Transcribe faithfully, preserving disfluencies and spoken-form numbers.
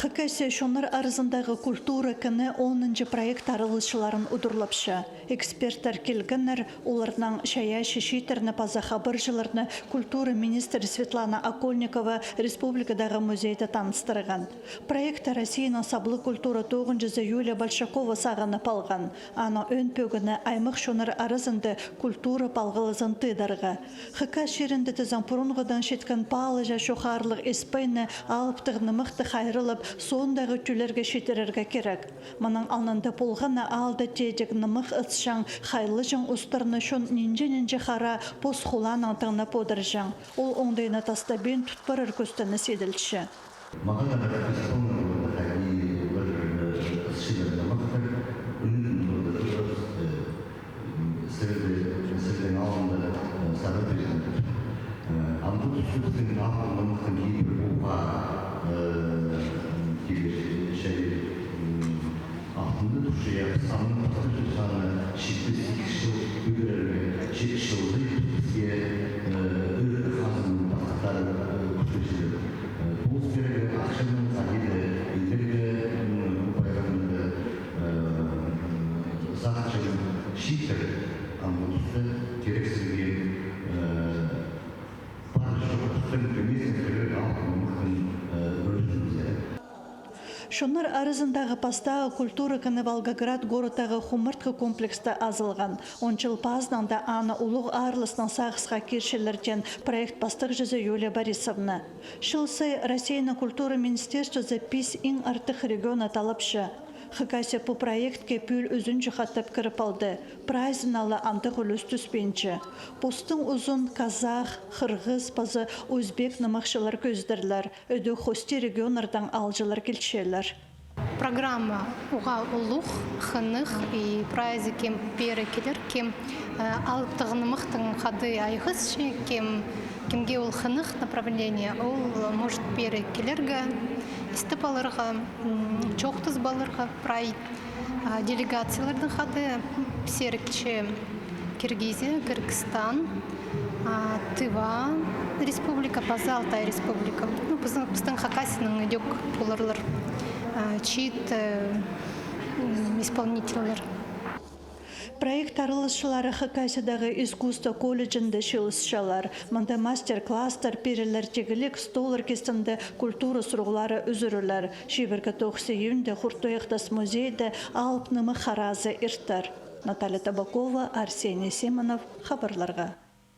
Хакасия чоннар аразындағы культура кіні онынҷы проект араласчыларын удурлапча. Эксперттер килгеннер, оларнаң чайаачы чииттерні паза хабарҷыларны культура министрі Светлана Окольникова республикадағы музейде таныстырған. Проектті Россияның саблығ культура тоғынҷызы Юлия Большакова сағынып алған. Аның ӧӧн пӧгіні аймах чоннар аразында культура палғалызын тыыдарға. Хакас чирінде тізең пурунғыдаң читкен паалаҷаң чохарлығ испайны, алыптығ нымахты хайраллап, соондағы тӧллерге читірерге кирек. Мының алнында полған на аалда теедек нымах ысчаң, хайлаҷаң устарны чон нинҷе-нинҷе хара пос хулаанаң тыңнап одырҷаң. Ол оңдайны тастабин тут парар кӱстеніс иділче. Мағаа даа исполнить полар хайди пір, э, ысчаң нымахтар, ӱнін полар, э, сірерде, сірернің алнында, э, сағат пирдім. Э, андағ тустарның, андағ нымахтың кибір полған, э, кибір чайы, м, алтында турча, я, санның пастағы чылы, читпіс сигіс чыл ӱгренерге, че-, чылзы піске, э, ӱр хазының пастыхтары, э, кӱстеҷеңнер. Э, полыс пирерге, ахчаның сағиды, идерге, м, пайрамында, э, сағынчам, чииттер, ам, пу туста кирексірген, э, пар чох тустың кӧместең кірерге алып нымахтың, э, ӱлӱсін. Чоннар аразындағы пастағы культура кіні Волгоград городтағы хумартхы комплексте азылған. Он чыл пазынаң даа аны улуғ аарластаң сағысха кирчелер теен проект пастағҷызы Юлия Борисовна. Чыл сай Россияның культура министерствозы пис иң артых регионы талапча. Хакасия пу проектке пӱӱл ӱзінҷі хатап кіріп алды. Прайзына ла андағ ӱлӱс тӱспинче. Постың узын казах, хырғыс паза узбек нымахчылар кӧзідерлер. Ідӧк хости регионнардаң аалҷылар килчелер. Программа уғаа улуғ, хынығ, и прайзы кем пеер килер, кем, э, алыптығ нымахтаң хада айғасча, кем, кемге ол хынығ направление, ол может пеер килерге, истіп аларға, м, чоохтазып аларға прай, а, делегациялардаң хада, сірерге Киргизия, Кыргызстан, а, Тыва республика, паза Алтай республика. Ну, пістің, пістің Хакасияның ідӧк поларлар, а, чиит, э, м, исполнительлер. Проект араласчылары Хакасиядағы искусство колледжінде чыылысчалар. Мында мастер-класстар пирілер, тигілік столлар кистінде культура сурығлары ӱзӱрілер. Чибіргі тоғыс июньда Хуртуях дас музейде алып нымах харазы иртер. Наталья Табакова, Арсений Симонов, хабарларға.